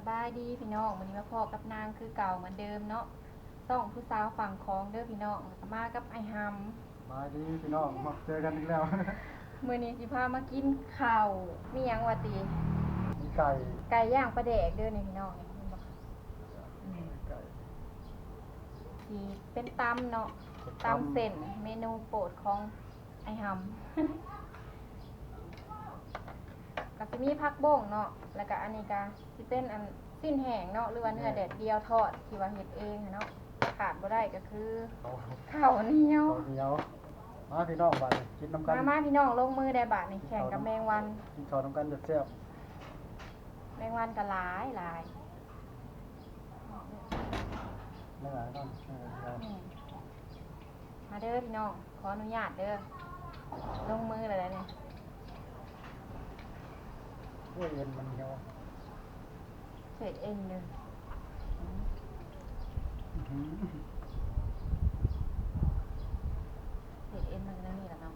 ສະບາຍດີພີ່ນ້ອງ, ມື້ນີ້ມາພໍ້ກັບນາງຄືເກົ່າເໝືອນເດີມເນາະ, ຊ່ອງຜູ້ສາວຝັ່ງຂອງເດີພີ່ນ້ອງ, ແລ້ວກໍມາກັບອ້າຍຫຳ. ສະບາຍດີພີ່ນ້ອງ, ມາເຈີກັນອີກແລ້ວ. ມື້ນີ້ຊິພາມາກິນເຂົ້າ, ມີຫຍັງຫວາຕິ? ມີໄກ່ ໄກ່ຍ່າງປາແດກເດີນີ້ພີ່ນ້ອງ, ເຫັນບໍ່? ອືມ ໄກ່ ຊິເປັນຕຳເນາະ, ເປັນຕຳ ຕຳເສັ້ນ, ເມນູໂປດຂອງ ໄອ້ຫຳ ກະຊິມີຜັກບົ້ງເນາະ, ແລ້ວກະອັນນີ້ກະຊິເປັນອັນຊີ້ນແຫ້ງເນາະ ຫຼືວ່າເນື້ອແດດດຽວທອດທີ່ວ່າເຮັດເອງຫັ້ນເນາະ. ຂາດບໍ່ໄດ້ກະຄືເຂົ້າໜຽວ ເຂົ້າໜຽວ. ມາພີ່ນ້ອງ ບາດນີ້ກິນນຳກັນ. ມາ ມາພີ່ນ້ອງ ລົງມືແດ່ບາດນີ້, ແຂ່ງກັບແມງວັນ. ກິນເຂົ້ານຳກັນແຊບໆ. ແມງວັນກະຫຼາຍຫຼາຍ. ຫຼາຍໆເນາະ. ອືມ. ມາເດີພີ່ນ້ອງ, ຂໍອະນຸຍາດເດີ, ລົງມືແລ້ວແຫຼະນີ້. ໂອ້ຍ ເອັນມັນຫຽວ. ເສດເອັນເດີ. ອືມ ເສດເອັນມັນກໍແນວນີ້ແຫຼະເນາະ.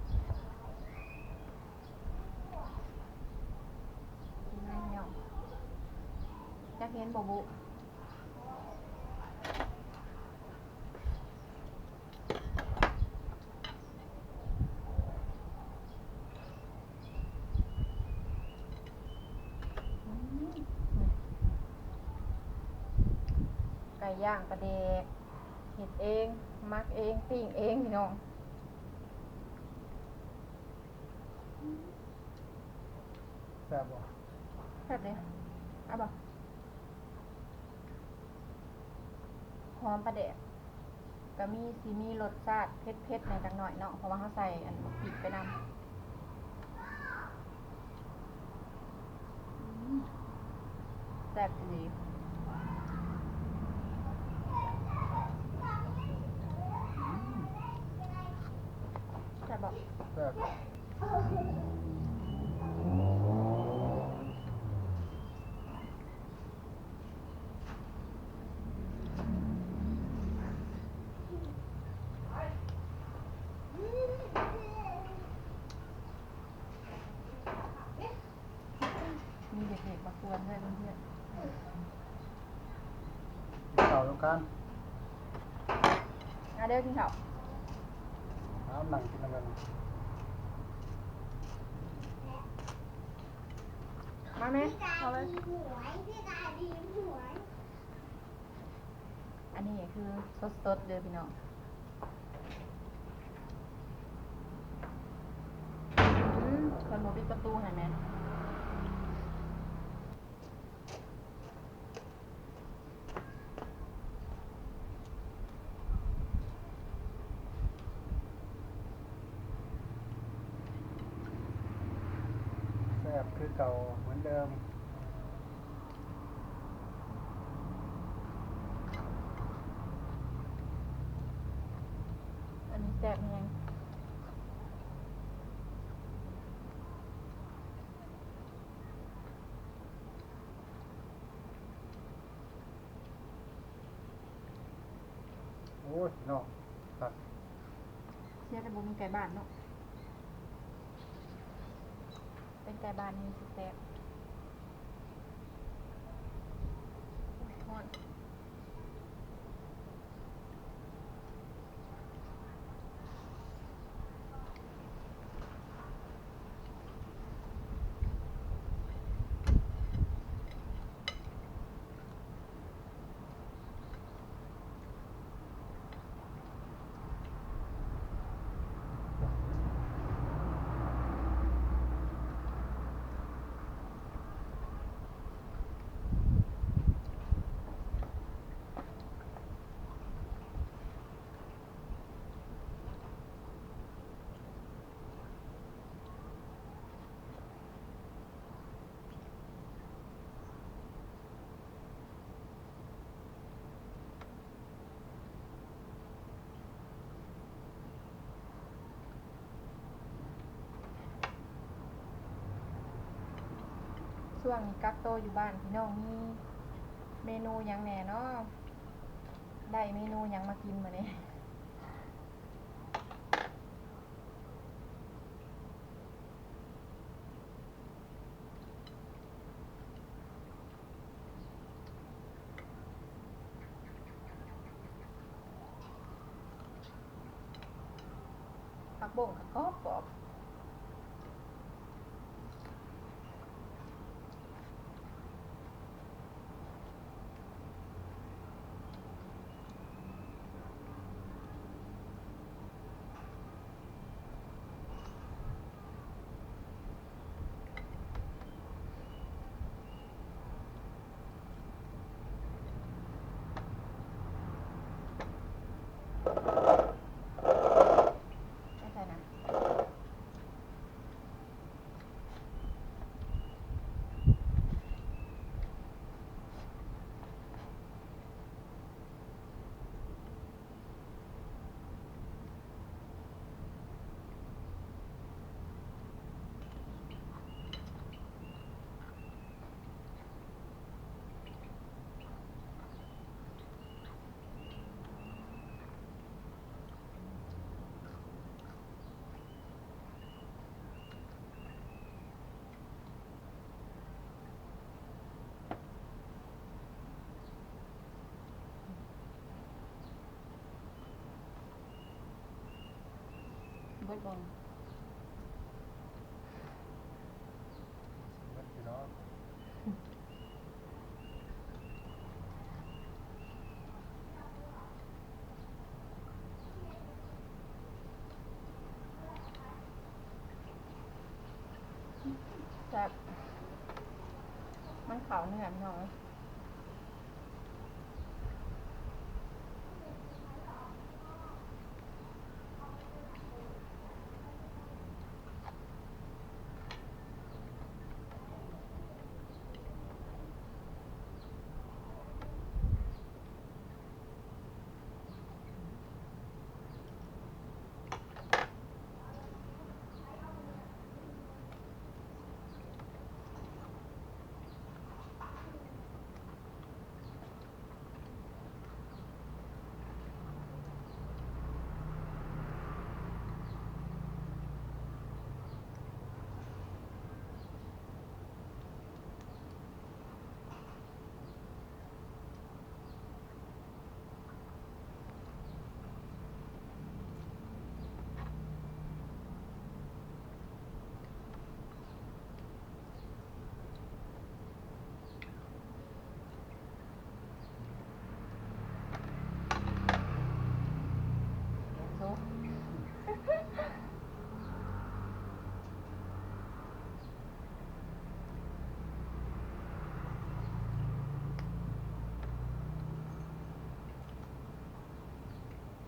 ກິນໄດ້ພີ່ນ້ອງ, ຢາກເຫັນບໍ່ບຸ? ອືມ ໄກ່ຍ່າງປາແດກ ເຮັດເອງ ໝັກເອງ ປີ້ງເອງ ພີ່ນ້ອງ. ແຊບບໍ່? ແຊບເດ້. ເອົາບໍ່? ຫອມປາແດກ ກະມີ ຊິມີລົດຊາດເຜັດໆແດ່ຈັກໜ້ອຍເນາະ ເພາະວ່າເຮົາໃສ່ອັນໝາກພິກໄປນຳ. ອືມ ແຊບອີ່ຫຼີ. ອືມ ແຊບບໍ່? ແຊບ. ມີເດັກໆມາກວນເຮືອນເພື່ອນ. ກິນເຂົ້ານຳກັນ. ມາເດີກິນເຂົ້າ. ເອົາ ນັ່ງກິນນຳກັນ. ມາແມ່. ເອົາເລີຍ. ອັນນີ້ຄືສົດໆເດີພີ່ນ້ອງ. ອືມ ເພິ່ນບໍ່ປິດປະຕູໃຫ້ແມ່. ແຊບຄືເກົ່າເໝືອນເດີມ. ອັນນີ້ແຊບແຮງ. ໂອ້ຍ ພີ່ນ້ອງ ຄັກ. ເສຍແຕ່ບໍ່ມີໄກ່ບ້ານເນາະ, ເປັນໄກ່ບ້ານແຮ່ງຊິແຊບ. ໂອ້ຍ ຮ້ອນ. ຊ່ວງນີ້ກັກໂຕຢູ່ບ້ານ ພີ່ນ້ອງ ມີເມນູຫຍັງແດ່ເນາະ? ໄດ້ເມນູຫຍັງມາກິນມື້ນີ້? ຜັກບົ້ງກໍກອບໆ. ເບິດບໍ່? ເບິດຢູ່ເນາະ. ແຊບ ມັນເຂົ້າເນື້ອ ພີ່ນ້ອງເອີຍ.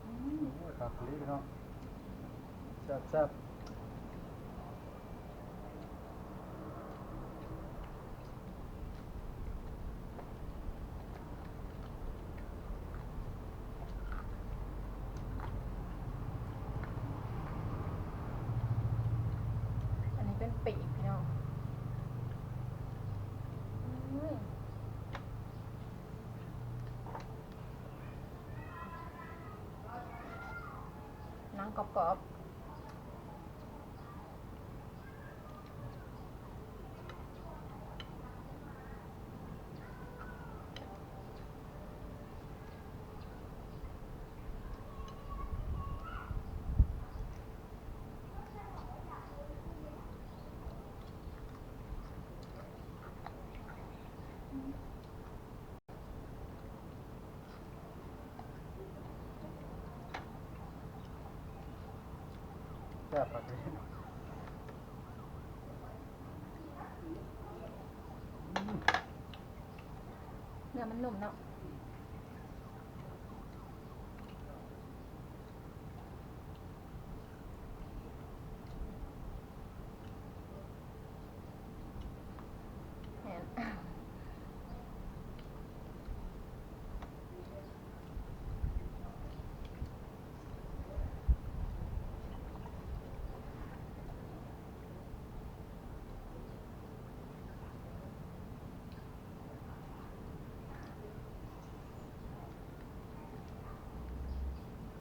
ອືມ ໂອ້ຍ ຄັກອີ່ຫຼີເນາະ ແຊບໆ. ອັນນີ້ເປັນປີກ ພີ່ນ້ອງ. ອືມ ໜັງກອບໆ. ແຊບຄັກເດ. ອືມ ເນື້ອມັນນຸ້ມເນາະ. ແມ່ນ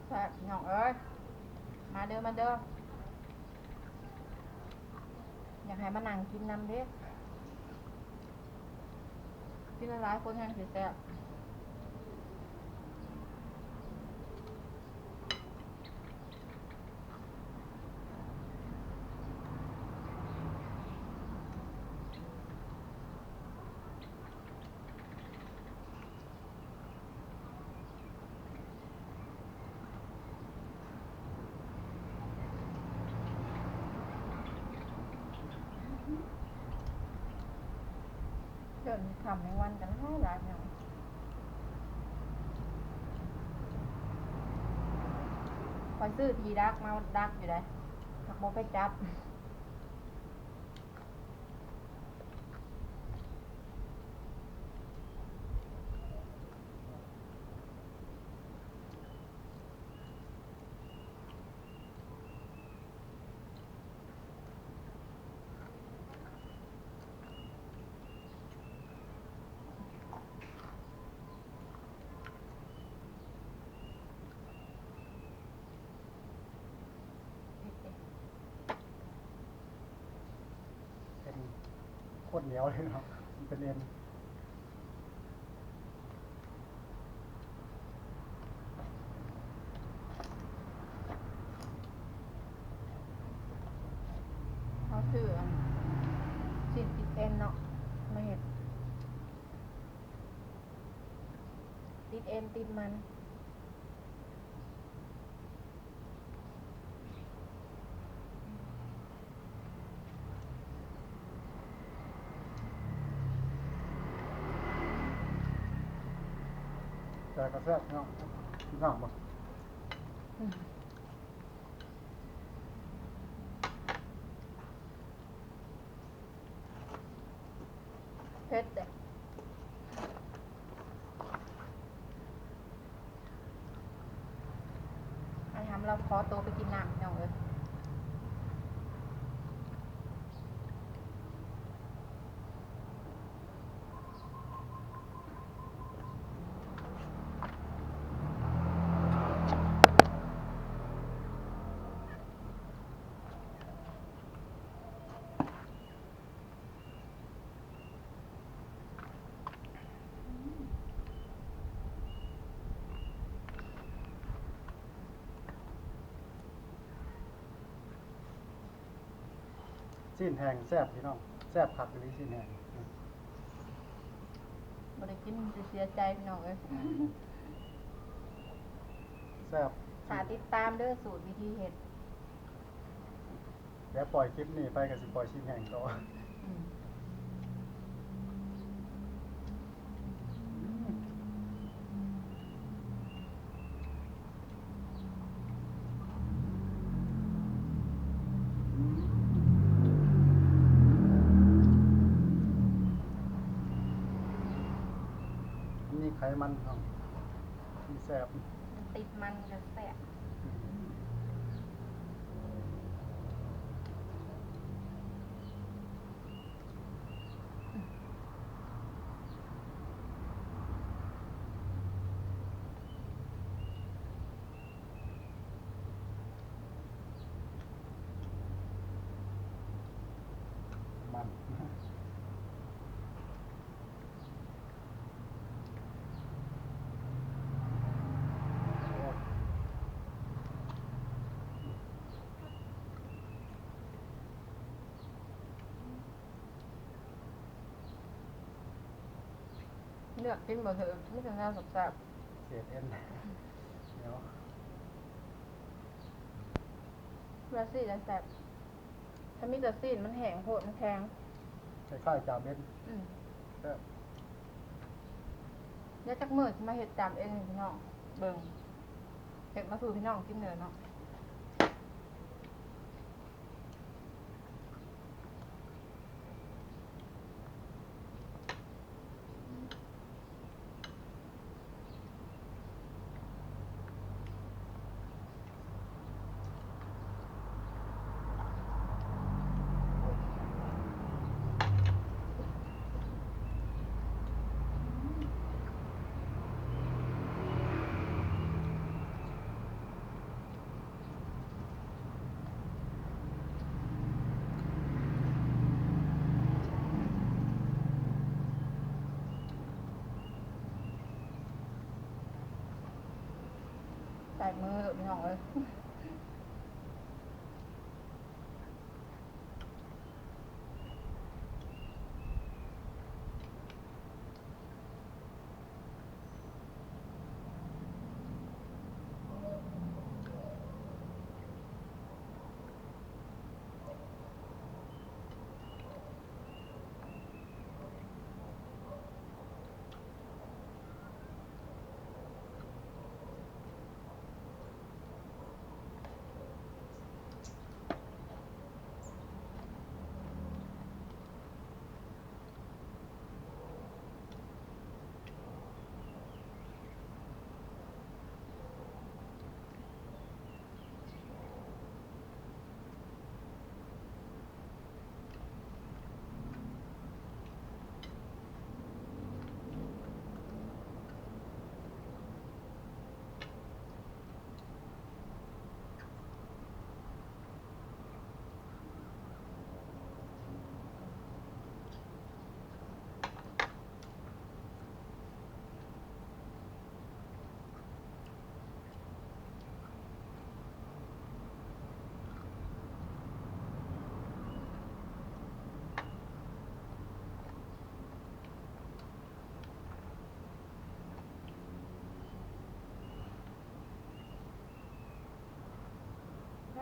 ແຊບ ພີ່ນ້ອງເອີຍ ມາເດີ ມາເດີ. ຢາກໃຫ້ມານັ່ງກິນນຳເດ້ ກິນຫຼາຍໆຄົນແຮ່ງຊິແຊບ. ຂ້າມແມງວັນກໍຫຼາຍໆ ພີ່ນ້ອງ. ຂ້ອຍຊື້ທີ່ດັກມາດັກຢູ່ໃດ໋ ຫາກບໍ່ໄປຈັບ. ເປັນ ໂຄດໜຽວເລີຍເນາະ ມັນເປັນເອັນ. ເຮົາຊື້ອັນ ຊີ້ນຕິດເອັນເນາະ ມາເຮັດ ຕິດເອັນຕິດມັນ. ແຕ່ກໍແຊບເນາະ ກິນນ້ຳບໍ່? ອືມ ເຜັດເດ້. ອ້າຍຫຳລາວຂໍໂຕໄປກິນນ້ຳ ພີ່ນ້ອງເອີຍ. ຊີ້ນແຫ້ງແຊບ ພີ່ນ້ອງ ແຊບຄັກອີ່ຫຼີຊີ້ນແຫ້ງ. ບໍ່ໄດ້ກິນຊິເສຍໃຈ ພີ່ນ້ອງເອີຍ. ແຊບ ຖ້າຕິດຕາມເດີ ສູດວິທີເຮັດ. ແລ້ວປ່ອຍຄລິບນີ້ໄປກໍຊິປ່ອຍຊີ້ນແຫ້ງຕໍ່. ອືມ ອືມ ມີໄຂມັນເນາະ ມັນແຊບ ມັນຕິດມັນກໍແຊບ. ມັນ ເລືອກກິນບໍ່ຖືກ ມີແຕ່ແນວແຊບໆ ເສດເອັນ ໜຽວ ວ່າຊີ້ນແຊບ. ຖ້າມີແຕ່ຊີ້ນມັນແຫ້ງໂພດ ມັນແຂງ ຄ້າຍໆຈາມເອັນ. ອືມ ແຊບ. ດຽວຈັກມື້ຊິມາເຮັດຈາມເອັນໃຫ້ພີ່ນ້ອງເບິ່ງ ເຮັດມາສູ່ພີ່ນ້ອງກິນເດີເນາະ. ແຕກມືເລີຍພີ່ນ້ອງເອີຍ. ແ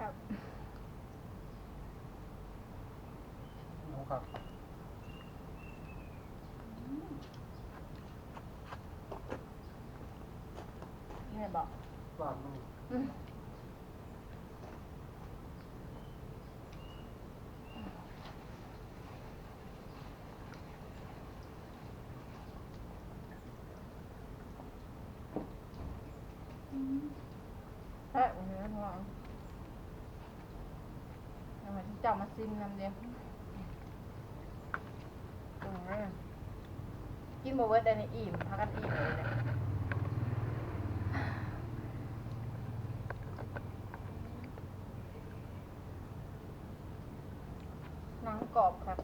โอ้ครับ แม่นบ่ หวานมาก อืม แซ่บอยู่เด้อพี่น้อง เอาให้เจ้ามาซิมนำเด้อ อืม กินบ่เบิดได้นี่ อิ่ม พากันอิ่มเลยเด้อ หนังกรอบคัก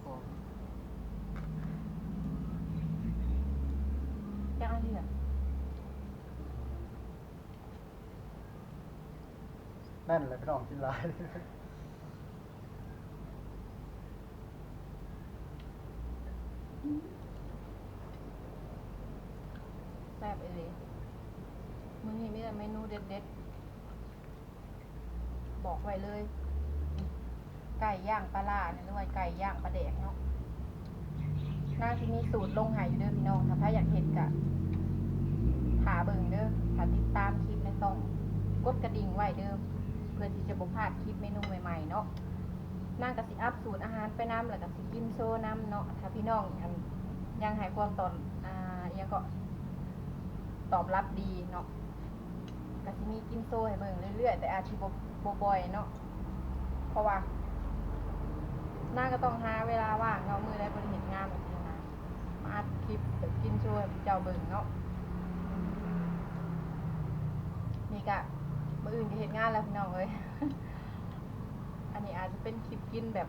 กรอบ จักอันนี้ล่ะ แน่นเลยพี่น้อง กินหลาย แซ่บอีหลี มื้อนี้มีแต่เมนูเด็ดๆ บอกไว้เลย ไก่ย่างปลาร้านี่ หรือว่าไก่ย่างปลาแดกเนาะ นางสิมีสูตรลงให้อยู่เด้อพี่น้อง ถ้าใครอยากเฮ็ดก็ท่าเบิ่งเด้อ ถ้าติดตามคลิปในช่อง กดกระดิ่งไว้เด้อ เพื่อที่จะบ่พลาดคลิปเมนูใหม่ๆ เนาะ นางก็สิอัปสูตรอาหารไปนำ แล้วก็สิกินโชว์นำเนาะ ถ้าพี่น้อง อัน ยังให้ความตอน อ่า อิหยังก็ ตอบรับดีเนาะ ก็สิมีกินโชว์ให้เบิ่งเรื่อยๆ แต่อาจสิบ่ บ่บ่อยเนาะ เพราะว่านางก็ต้องหาเวลาว่างเนาะ มื้อใดบ่ได้เฮ็ดงานแบบนี้นะ มาอัดคลิปแบบกินโชว์ให้เจ้าเบิ่งเนาะ นี่ก็มื้ออื่นก็เฮ็ดงานแล้วพี่น้องเอ้ย อันนี้อาจจะเป็นคลิปกินแบบ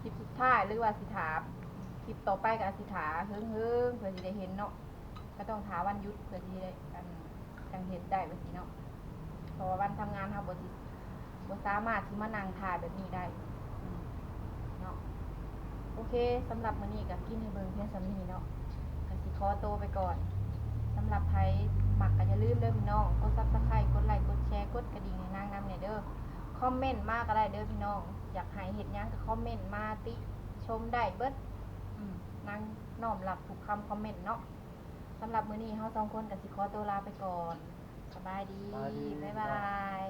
คลิปสุดท้าย หรือว่าสิถ่า คลิปต่อไปก็อาจสิถ่าเฮิงๆ เพื่อสิได้เห็นเนาะ ก็ต้องถ่าวันหยุดเพื่อสิได้ อัน จั่งเฮ็ดได้ว่าซี้เนาะ เพราะว่าวันทำงานเฮาบ่สิ บ่สามารถสิมานั่งถ่าแบบนี้ได้ อืม เนาะ โอเค สำหรับมื้อนี้ก็กินให้เบิ่งเพียงส่ำนี้เนาะ ก็สิขอโตไปก่อน สำหรับไผมักก็อย่าลืมเด้อพี่น้อง กด Subscribe กดไลก์ กดแชร์ กดกระดิ่งให้นางนำแหน่เด้อ คอมเมนต์มาก็ได้เด้อพี่น้อง อยากให้เฮ็ดหยังก็คอมเมนต์มาติชมได้เบิด อืม นางน้อมรับทุกคำคอมเมนต์เนาะ สำหรับมื้อนี้เฮาสองคนก็สิขอโตลาไปก่อน สบายดี สบายดี บ๊ายบาย